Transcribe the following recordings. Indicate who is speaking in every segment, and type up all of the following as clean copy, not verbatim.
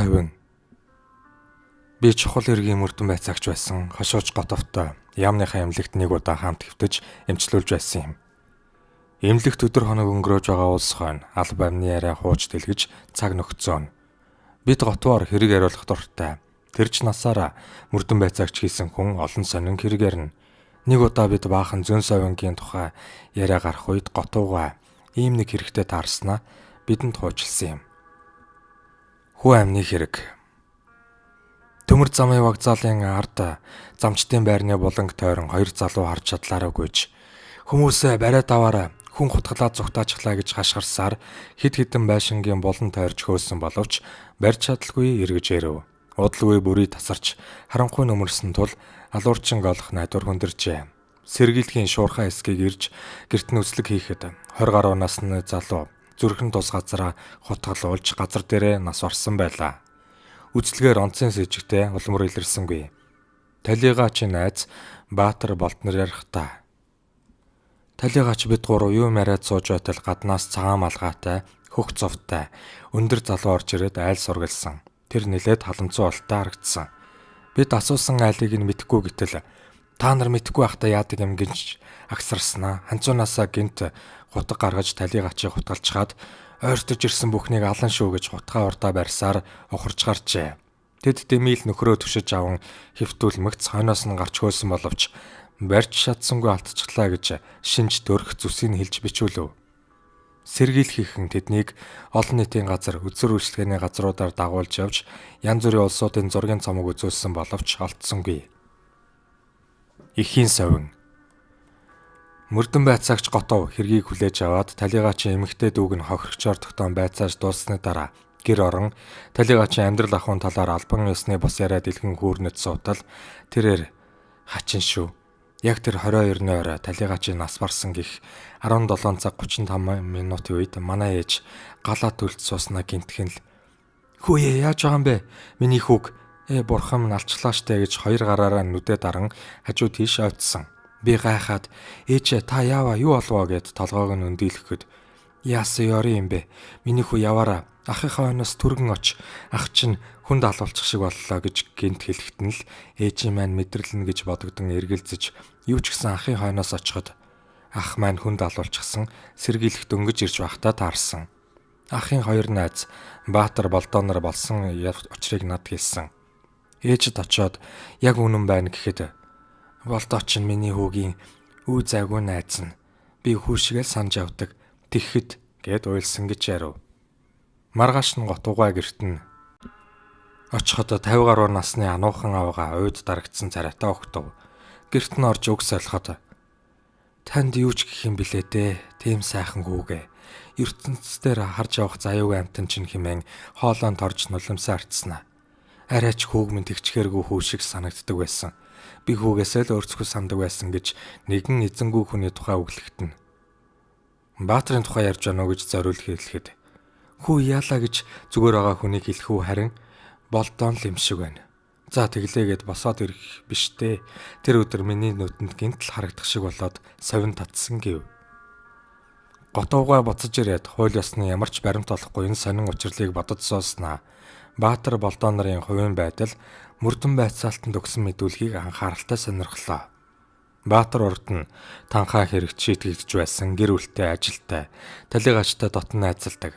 Speaker 1: Совин. Би чухал хэргийн мөрдөн байцаагч байсан хошууч Готовтой яамныхаа эмнэлэгт нэг удаа хамт хэвтэж эмчлүүлж байсан юм. Эмнэлэгт өдөр хоног өнгөрөөж байгаа улс хойно алба амны яриа хууч дэлгэж цаг нөхцөөн. Бид готвоор хэрэг яриулах дуртай. Тэр ч насаараа мөрдөн байцаагч хийсэн хүн олон сонин хэрэг ярина. Нэг удаа бид баахан зөн совингийн тухай яриа гарах үед Готовгой ийм нэг хэрэгтэй таарснаа бидэнд хуучилсан юм. Хүү амны хэрэг. Төмөр замын вокзалын ард замчдын байрны буланг тойрон хоёр залуу харж чадлаараа гүйж хүмүүсээ бариад аваарай, хүн хутгалаад зугтаачихлаа гэж хашгирсаар хэд хэдэн байшингийн булан тойрж хөөсөн боловч барьж чадалгүй эргэж ирэв. Удалгүй бүрий тасарч харанхуй нөмөрсөн тул алуурчин голох найдвар хүндэрчээ. Сэргийлэхийн шуурхай хэсгийг ирж гэрт нь үзлэг хийхэд 20 гаруй насны залуу зүрхэн тус газараа хутгалуулж газар дээрээ нас орсон байлаа. Үзлэгээр онцын сэжигтэй улмөр илэрсэнгүй. Талигаачийн найз Баатар Болднор ярихдаа Талигач бид гурав юм яриад сууж байтал гаднаас цагаан малгайтай, хөх цовтой, өндөр залуу орж ирээд айл сургалсан. Тэр нэлээд халамцуу болтой харагдсан. Бид асуусан айлыг нь мэдэхгүй гэтэл та нар мэдэхгүй байхдаа яадаг юм гэж агсарснаа. Ханцуунаасаа гинт хутга гаргаж талигачийг хутгалчхаад ойртож ирсэн бүхнийг алан шүү гэж хутгаа урдаа барьсаар ухарч гарчээ. Тэд дэмийл нөхрөө түшиж аван хэвтүүлмэгц хойноос нь гарч хөөсөн боловч барьж чадсангүй алдчихлаа гэж шинж дөрөх зүсийг хэлж бичүүлв. Сэргийлэхийнхэн тэднийг олон нийтийн газар, үзэр үйлчилгээний газруудаар дагуулж явж янз бүрийн улсуудын зургийн цомог үзүүлсэн боловч олдсонгүй. Эхийн совин. Мөрдөн байцаагч Готов хэргийг хүлээж аваад талигаачийн эмэгтэй дүүг нь хохирогчоор тогтоон байцааж дууссаны дараа гэр орон талигаачийн амьдрал ахуйн талаар албан ёсны бус яриа дэлгэн хүүрнэт суутал тэрээр хачин шүү. Яг тэр 22-ны орой талигаачийн нас барсан гих 17 цаг 35 минутын үед манай ээж галаа төлж сууснаа гинтхэн л "Хүү яаж байгаа юм бэ? Миний хүүг бурхан минь алчлаа штэ" гэж хоёр гараараа нүдэ даран хажуу тийш ойдсон. Би гайхаад "Ээжээ та яава юу болвоо" гэд толгойг нь өндийлэхэд "Яасан ёрын юм бэ? Миний хүү яваараа ахынхаа хойноос түргэн оч. Ах чинь хүнд алуулчих шиг боллоо" гэж гинт хэлэхэд нь л ээжийн маань мэдрэлнэ гэж бодогдон эргэлзэж юу ч гэсэн ахын хойноос очиход ах маань хүнд алуулчихсан сэргийлэх дөнгөж ирж байхдаа таарсан. Ахын хоёр найз Баатар Болдоонор болсон учрыг над хэлсэн. Ээжид очиод яг үнэн байна гэхэд Болдоо чинь миний хүүгийн үе зайгүй найз нь. Би хүү шигээл санаж явдаг. Тэгэхэд гэд уйлсан гэж ярив. Маргааш нь Готугай гэрт нь очиход 50 гаруй насны ануухан авгаа уйд дарагдсан царайтай огтов. Гэрт нь орж үг солиход танд юу ч гэх юм блэ дээ. Тийм сайхан хүүгээ. ертөнцийн харж явах заяагүй амтан чинь хэмээн хоолойнд орж нулимсаа артснаа. Арайч хүүг минь тэгчхэргүй хүү шиг санагддаг байсан. Би хүүгээсээ л өөрцгөө сандаг байсан гэж нэгэн эзэнгүй хүний тухай өглөгтөн. Баатрын тухай ярьж байна уу гэж зориул хэлэхэд хүү яалаа гэж зүгээр байгаа хүнийг хэлэх үү харин Болдоон л юм шиг байна. За тэглээгээд босоод ирэх биш дээ. Тэр өдөр миний нүдэнд гинтл харагдах шиг болоод совин татсан гэв. Готовгой буцаж ирээд хууль ёсны ямар ч баримт олохгүй энэ сонин учирлыг бодож сууснаа. Баатар Болдоо нарын хувийн байдал мөрдөн байцаалтанд өгсөн мэдүүлгийг анхааралтай сонирхлоо. Баатар урд нь танхаа хэрэгт шийтгэгдэж байсан гэр бүлтэй ажилтай, талигаачтай дотн найзалдаг.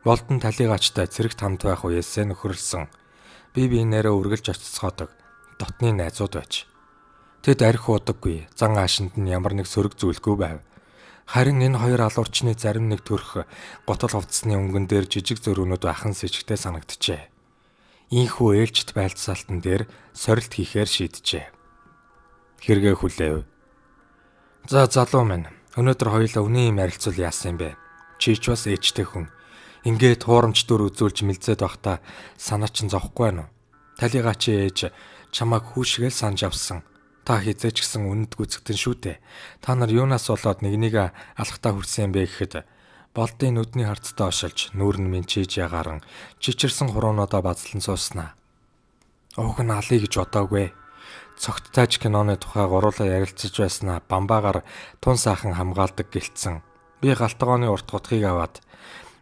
Speaker 1: Болдон талигаачтай цэрэгт хамт байх үеэсээ нөхөрлсөн. Бие биенээрээ үргэлж очицгоодог дотны найзууд байж. Тэд арх уудаггүй, зан аашинд нь ямар нэг сөрөг зүйлгүй байв. Харин энэ хоёр алуурчны зарим нэг төрх гутал хувцсны өнгөн дээр жижиг зөрүүнүүд байхан сэжигтэй санагджээ. Ийхүү ээлжит байлцаалтан дээр сорилт хийхээр шийджээ. Хэрэгээ хүлээв. За залуу минь, өнөөдөр хоёулаа үнэн юм ярилцвал яасан юм бэ? Чи ч бас ээжтэй хүн. Ингээд хуурамч дүр үзүүлж мэлзээд байхдаа санаа чинь зовхгүй байна уу? Талигаа чи ээж чамайг хүү шигээл санаж авсан. Та хизээч гэсэн үнэнд гүйцэгдэн шүү дээ. Та нар юунаас болоод нэг нэгэ алхтаа хүрсэн юм бэ гэхэд Болдын нүдний харцтай ошилж нүүр нь минь чийж ягаран чичирсэн хуруунуудаа базлан сууснаа. Уг нь алъя гэж бодоогүй. Цогт тааж киноны тухай гуруулаа ярилцаж байснаа бамбаагаар тун сайхан хамгаалдаг гэлтсэн. Би галтгооны урт гутгийг аваад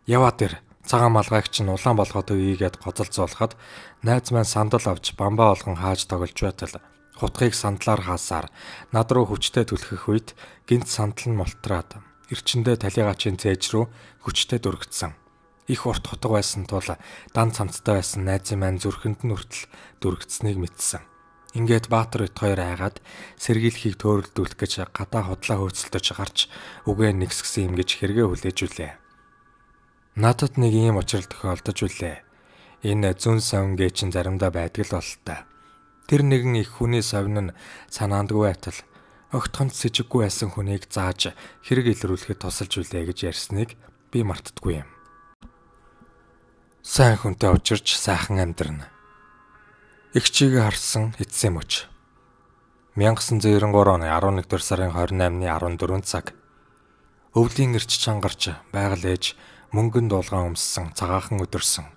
Speaker 1: яваад ир. Цагаан малгайг чинь улаан болгоод өгье гэд гоцолцуулахад найз маань сандал авч бамбаа болгон хааж тоглож байтал хутгийг сандлаар хаасаар над руу хүчтэй түлхэх үед гинт сандал нь мултраад эрчэндээ талигаачийн цээж рүү хүчтэй дүрэгдсэн. Их урт хутга байсан тул дан цамцтай байсан найзын маань зүрхэнд нь хүртэл дүрэгдсэнийг мэдсэн. Ингээд Баатар бит хоёр айгаад сэргийлэхийг төөрөлдүүлэх гэж гадаа худлаа хөөцөлдөж гарч үгээ нэгсгсэн юм гэж хэрэгээ хүлээж үлээ. Надад нэг ийм учрал тохиолдож үлээ. Энэ зүүн совингээ чинь заримдаа байдаг л бололтой. Тэр нэгэн их хүний совин нь санаандгүй байтал огтхонд сэжиггүй байсан хүнийг зааж хэрэг илрүүлэхэд тусалж үлээ гэж ярьсныг би мартдаггүй юм. Сайн хүнтэй учирч сайхан амьдрна. Эгчийг харсан эцсийн мөч. 1993 оны 11 дугаар сарын 28-ны 14 цаг. Өвлийн эрч чангарч байгаль ээж мөнгөн дуулгаан өмссөн цагаахан өдөрсөн.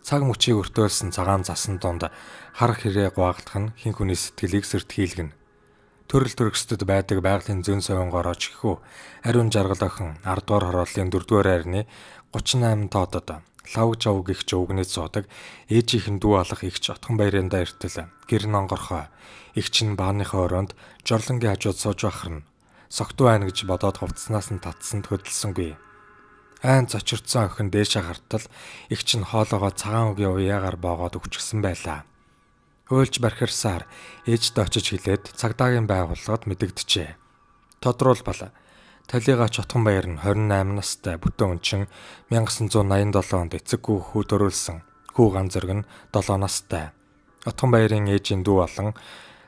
Speaker 1: Цаг мөчийг өртөөлсөн цагаан засан дунд хар хэрээ гуагалдах нь хэн хүний сэтгэлийг сэртгийлгэнэ. Төрөл төрөксдөд байдаг байгалийн зүүн совин горооч гэхүү ариун жаргал охин 10 дугаар хорооллын 4 дугаар байрны 38 тоодод лавг жав гих жөвгнэд суудаг ээжийнх нь дүү алах эгч Отхон баярында эртэл гэр нонгорхой эгч нь бааныхаа өрөөнд жорлонгийн хажууд сууж бахарна. Согтуу байна гэж бодоод хувцснаас нь татсанд хөдөлсөнгүй. Айн цочирдсан охин дээшээ гартал эгч нь хоолоогоо цагаан үгийн уяагаар боогоод өгчихсөн байлаа. Уйлж бархирсаар ээждээ очиж хэлээд цагдаагийн байгууллагад мэдэгджээ. Тодруулбал Талигач Отхон баяр нь 28 настай бүтэн өнчин 1987 онд эцэггүй хүү төрүүлсэн. Хүү ганц зэрэг нь 7 настай. Отхон баярын ээжийн дүү болон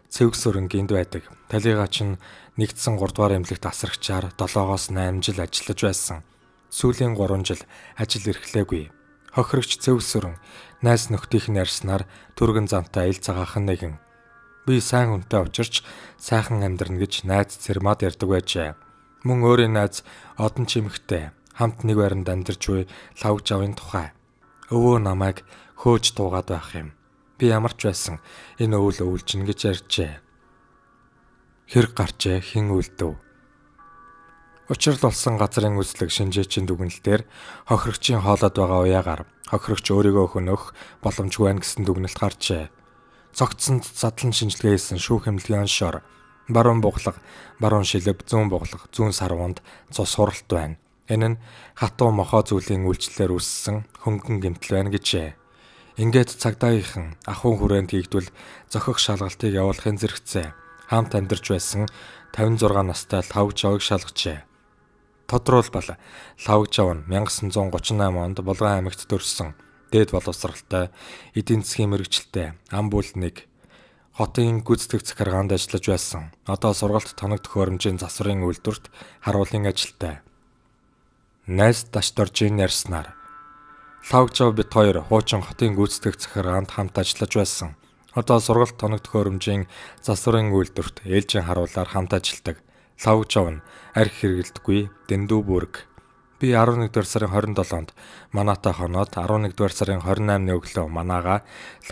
Speaker 1: цэвэг сүрэнгийн байдаг. Талигач нь нэгдсэн 3 дугаар эмнэлэгт асрагчаар 7-оос 8 жил ажиллаж байсан. Сүүлийн 3 жил ажил эрхлээгүй. Хохирогч цэвэг сүрэн найз нөхдийнх нь ярьснаар түргэн зантай ил цагаахан нэгэн. Би сайн хүнтэй учирч сайхан амьдрна гэж найз цэрмад ярьдаг байжээ. Мөн өөрийн найз Одон чимэгтэй хамт нэг байранд амьдарч буй лавг жавын тухай. Өвөө намайг хөөж дуугаад байх юм. Би ямар ч байсан энэ өвөл өвлжинэ гэж ярьжээ. Хэрэг гарчээ хэн үлдэв? Учрал болсон газрын үзлэг шинжээчийн дүгнэлтээр хохирогчийн хоолойд байгаа уяагаар хохирогч өөрийгөө хөнөөх боломжгүй байна гэсэн дүгнэлт гарчээ. Цогцсонд задлан шинжилгээ хийсэн шүүх эмнэлгийн оншоор баруун буглаг, баруун шилэв, зүүн буглаг, зүүн сарвуунд цус хуралт байна. Энэ нь хатуу мохоо зүйлийн үйлчлэлээр үүссэн хөнгөн гэмтэл байна гэжээ. Ингээд цагдаагийнхан ахуйн хүрээнд хийгдвэл зохих шалгалтыг явуулахын зэрэгцээ хамт амьдарч байсан 56 настай Лавг Жавыг шалгажээ. Тодруулбал Лавг Жав нь 1938 онд Булган аймагт төрсөн. Дээд боловсралтай, эдийн засгийн мэргэжилтэй, ам бүл нэг хотын гүйцэтгэх захиргаанд ажиллаж байсан. Одоо сургалт тоног төхөөрөмжийн засварын үйлдвэрт харуулын ажилтай. Найз Дашдоржийн ярьснаар Лавг Жав бит хоёр хуучин хотын гүйцэтгэх захиргаанд хамт ажиллаж байсан. Одоо сургалт тоног төхөөрөмжийн засварын үйлдвэрт ээлжийн харуулаар хамт ажилладаг. Лавг Жав нь арх хэрэглэдэггүй, дэндүү бүрэг. Би 11 дугаар сарын 27-нд манаатай хоноод 11 дугаар сарын 28-ны өглөө манаагаа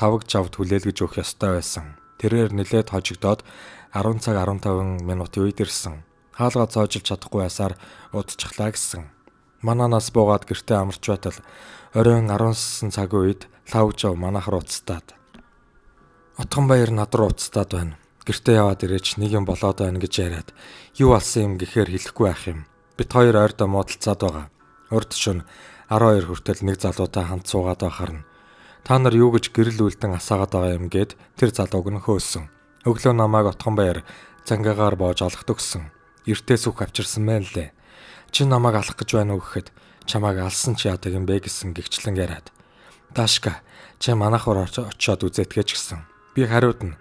Speaker 1: Лавг Жавд хүлээлгэж өгөх ёстой байсан. Тэрээр нэлээд хожигдоод 10 цаг 15 минутын үед ирсэн. Хаалгаа цоожилж чадахгүй байсаар удчихлаа гэсэн. Манаанаас буугаад гэртээ амарч байтал оройн 19 цагийн үед Лавг Жав манайх руу уцтаад. Отхон баяр над руу уцтаад байна. Гэртээ яваад ирээч нэг юм болоод байна гэж яриад юу алсан юм гэхээр хэлэхгүй байх юм. Бит хоёр ойрдоо муудалцаад байгаа. Урд шөнө 12 хүртэл нэг залуутай хамт суугаад байхаар нь та нар юу гэж гэрэл үлдэн асаагаад байгаа юм гээд тэр залууг нь хөөсөн. Өглөө намайг Отхон баяр зангаагаар боож алхад өгсөн. Эртээ сүх авчирсан байна лээ. Чи намайг алах гэж байна уу гэхэд чамайг алсан чи яадаг юм бэ гэсэн гэгчлэн яриад. Дашка чи манайх руу очиод үзээтгэж гэсэн. Би хариуд нь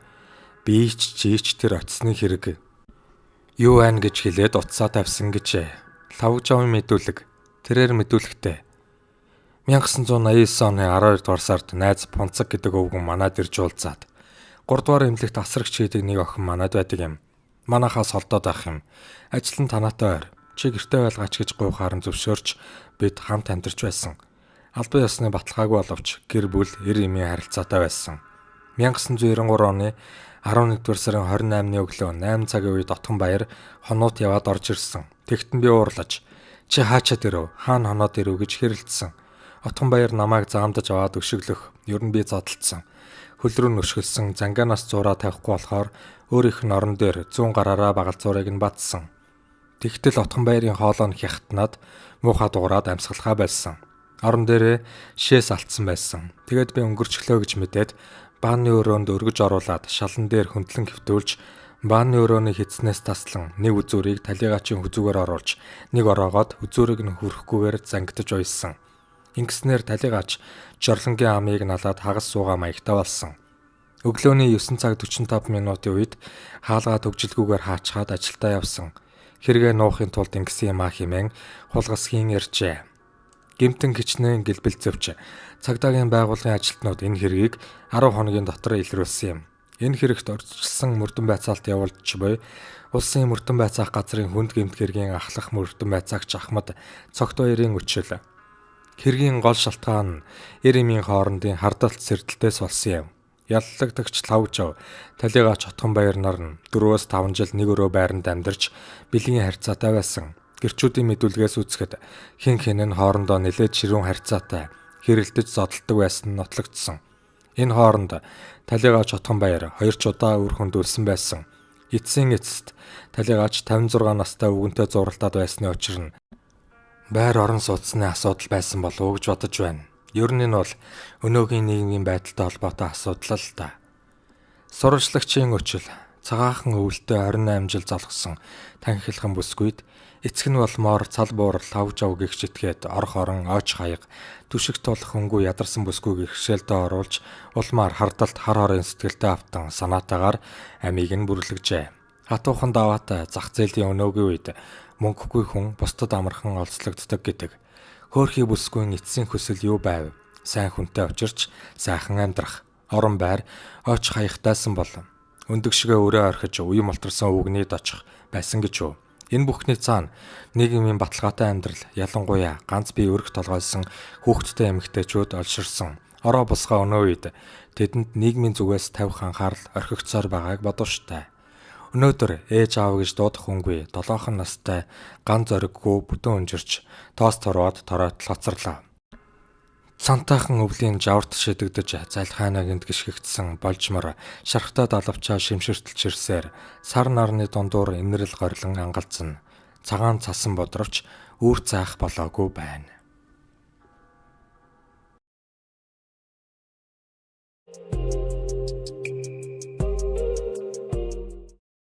Speaker 1: би ч чи ч тэр очсны хэрэг юу байна гэж хэлээд утсаа тавьсан гэжээ. Лавг Жавын мэдүүлэг. Тэрээр мэдүүлэхдээ 1989 оны 12 дугаар сард найз Пунцаг гэдэг өвгөн манад ирж уулзаад 3 дугаар эмнэлэгт асрагч хийдэг нэг охин манад байдаг юм. Манахаас холдоод байх юм. Ажил нь танаатай ойр. Чи гэртээ байлгаач гэж гуйхаар нь зөвшөөрч бид хамт амьдарч байсан. Албан ёсны баталгаагүй боловч гэр бүл эр эмийн харилцаатай байсан. 1993 оны 11 дугаар сарын 28-ны өглөө 8 цагийн үед Отхон баяр хонуут яваад орж ирсэн. Тэгтэн би уурлаж чи хаачаад ирэв, хаана хоноод ирэв гэж хэрэлдсэн. Отгонбаяр намайг заамдаж аваад өшөглөх. Ер нь би зодолдсон. Хөл рүү нүшгэлсэн зангаанаас зураа тавихгүй болохоор өөрийнх нь орон дээр зүүн гараараа багалзуурыг нь бадсан. Тэгтэл Отгонбаярын хоолой нь хятнаад муухай дуурайд амьсгалахаа болсон. Орон дээрээ шээс алдсан байсан. Тэгээд би өнгөрчлөө гэж мэдээд бааны өрөөнд өргөж оруулаад шалан дээр хөндлөн хэвтүүлж бааны өрөөний хэдснээс таслан нэг үзүүрийг талигаачийн хүзүүгээр оруулж нэг ороогоод үзүүрийг нь хүрхгүйгээр зангидаж уйсан. Ингэснээр талигаач жорлонгийн амыг налаад хагас суугаа маягтай болсон. Өглөөний 9 цаг 45 минутын үед хаалгаа төгжилгүйгээр хаачхаад ажилдаа явсан. Хэрэгээ нуухын тулд ингэсэн юм а хэмээн хулгасхийн ярьжээ. Гэмтэн хичнээн гэлбэлзэвч цагдаагийн байгууллагын ажилтнууд энэ хэргийг 10 хоногийн дотор илрүүлсэн юм. Энэ хэрэгт урьдчилсан мөрдөн байцаалт явуулж буй улсын мөрдөн байцаах газрын хүнд гэмт хэргийн ахлах мөрдөн байцаагч Ахмад Цогтбаярын өчил. Хэргийн гол шалтгаан нь эр эмийн хоорондын хардалт сэрдэлтээс болсон юм. Яллагдагч Лавжав талигаач Отгонбаяр нар нь 4-5 жил нэг өрөө байранд амьдарч бэлгийн харьцаатай байсан. Гэрчүүдийн мэдүүлгээс үзэхэд хэн хэн нь хоорондоо нэлээд ширүүн харьцаатай хэрэлдэж зодолдог байсан нь нотлогдсон. Энэ хооронд талигаач Отгонбаяр 2 ч удаа үр хөндүүлсэн байсан. Эцсийн эцэст талигаач 56 настай өвгөнтэй зуралтаад байсны учир нь байр орон сууцны асуудал байсан болов уу гэж бодож байна. Ер нь энэ бол өнөөгийн нийгмийн байдалтай холбоотой асуудал л та. Сурвалжлагчийн өчил цагаахан өвөлтэй 28 жил залгасан танхилхан бүсгүйд эцэг нь болмоор цал буур лав жав гихч итгээд орох орон ойч хаяг түшиг тулах хөнгүү ядарсан бүсгүйг иргэшээлдээ оруулж улмаар хардалт хар хорын сэтгэлдээ автан санаатаагаар амийг нь бүрлэгжээ. Хатуухан даваатай зах зээлийн өнөөгийн үед мөнгөгүй хүн бусдад амархан олзлогддог гэдэг. Хөөрхий бүсгүйн эцсийн хүсэл юу байв? Сайн хүнтэй учирч сайхан амьдрах, орон байр, ойч хаяхтайсан бол өндөг шигээ өрөө орхиж уян мултарсан өвгөний очих байсан гэж юу? Энэ бүхний цаана нийгмийн баталгаатай амьдрал, ялангуяа ганц бие өрх толгойлсон хүүхэдтэй эмэгтэйчүүд олширсан. Ороо бусгаа өнөө үед тэдэнд нийгмийн зүгээс тавих анхаарал орхигдсоор байгааг бодууштай. Өнөөдөр ээж аав гэж дуудах хүнгүй 7 настай ган зориггүй бүтэн өнжирч тоос торвоод торойтол хоцорлоо. Цантайхан өвлийн жаварт шидэгдэж залхайнаа гинт гიშгэгдсэн болжмор шархтаа далавчаа шимширтэлж ирсээр сар нарны дундуур инэрл горлон ангалзна. Цагаан цасан бодровч үүр цаах болоогүй байна.